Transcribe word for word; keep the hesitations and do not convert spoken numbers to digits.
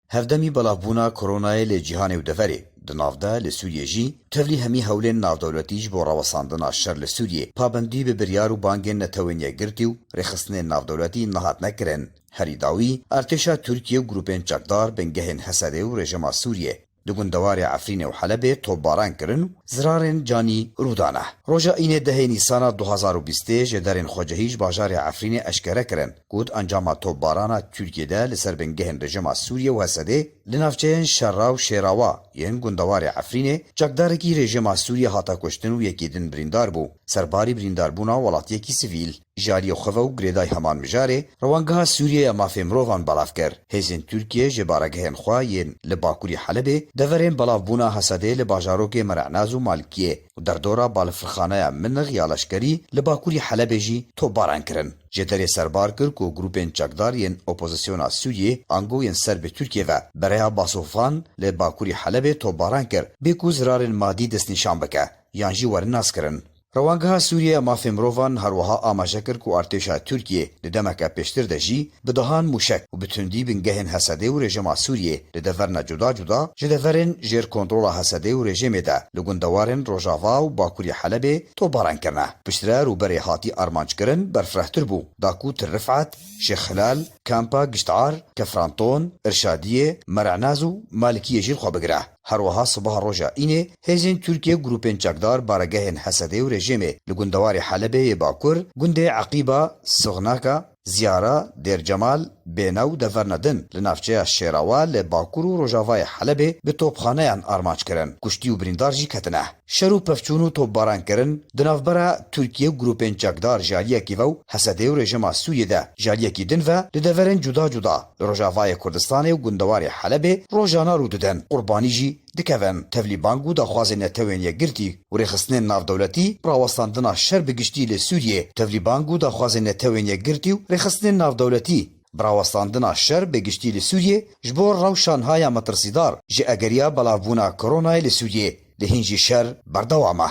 Hevdemî belavbûna koronayê li cîhanê û deverê. Di nav de li Sûriyê jî tevlî hemî hewlên navdewletî ji bo rawestandina şer li Sûriyê, pabendî bi biryar û bangên Netewên Yekgirtî û rêxistinên navdewletî nehatine kirin. Herî dawî, artêşa Tirkiye û grûpên çekdar bingehên H S D û rejîma Sûriyê li gundewarê Efrînê û Helebê topbaran kirin û zirarên canî rû dane. Roja Înê dehê Nîsana du hazar û bîstê jêderên xwecihî ji bajarê Efrînê eşkere kirin ku di encama topbarana Tirkiye de li ser bingehên rejîma Sûriyê û H S D li navçeyên Şerra û Şêrawa yên gundewarê Efrînê çekdarekî rejîma Sûriyê hate kuştin û yekî din birîndar bû. Serbarî birîndarbûna welatiyekî sivîl. Ji aliyê xwe ve û girêdayî heman mijarê, Rewangeha Sûriyê ya Mafê Mirovan belav kir. Hêzên Tirkiye ji baregehên xwe yên li bakurî Helebê deverên belavbûna H S D li bajarokê Mere'naz û Malikiyê û derdora balafirxaneya Minix ya leşkerî li bakurî Helebê jî topbaran kirin. Jêderê serbar kir ku grûpên çekdar yên opozisyona Sûriyê ango yên ser bi Tirkiye ve bi rêya Basofan li bakurî Helebê topbaran kir, bê ku zirarên madî destnîşan bike yan jî werin naskirin. Rewangeha Sûriyê ya Mafê Mirovan her wiha amaje kir ku artêşa Tirkiyê di demeke pêştir de jî bi dehan mûşek û bi tundî bingehên H S D û rejîma Sûriyê li deverna cuda cuda ji deverên jêr kontrola H S D û rejîmê de li gundewarên rojava û bakurî Helebê topbaran kirine. Piştre rûberê hatî armanc kirin berfirehtir bû, da ku Til Rifat, Şêx Hilal, Kampa Giştar, Kefranton, Irşadiyê, Mere'naz û Malikiyê jî li xwe bigire. Her wiha sibaha roja Înê hêzên Tirkiye û grûpên çekdar baregehên H S D û rejîmê li gundewarê Helebê yê Bakur, gundê Eqîba, Soxnaka, Ziyara, Dêr Cemal, Bêne û deverna din li navçeya Şêrawa li bakur û rojavayê Helebê bi topxaneyan armanc kirin. Kuştî û birîndar jî ketine. Şer û pevçûn û topbarankirin di navbera Tirkiye û grûpên çekdar ji aliyekî ve û H S D û rejîma Sûriyê de ji aliyekî din ve li deverên cuda cuda li Rojavayê Kurdistanê û gundewarê Helebê rojane rû didin. Qurbanî jî dikevin. Tevlî bang û daxwazên Netewên Yekgirtî û rêxistinên navdewletî bi rawestandina şer bi giştî li Sûriyê. Tevlî bang û daxwazên Netewên Yekgirtî û rêxistinên navdewletî bi rawestandina şer bi giştî li Sûriyê ji bo rewşa niha ya metirsîdar ji egeriya belavbûna koronayê li Sûriyê. Li hîn jî şer berdewam e.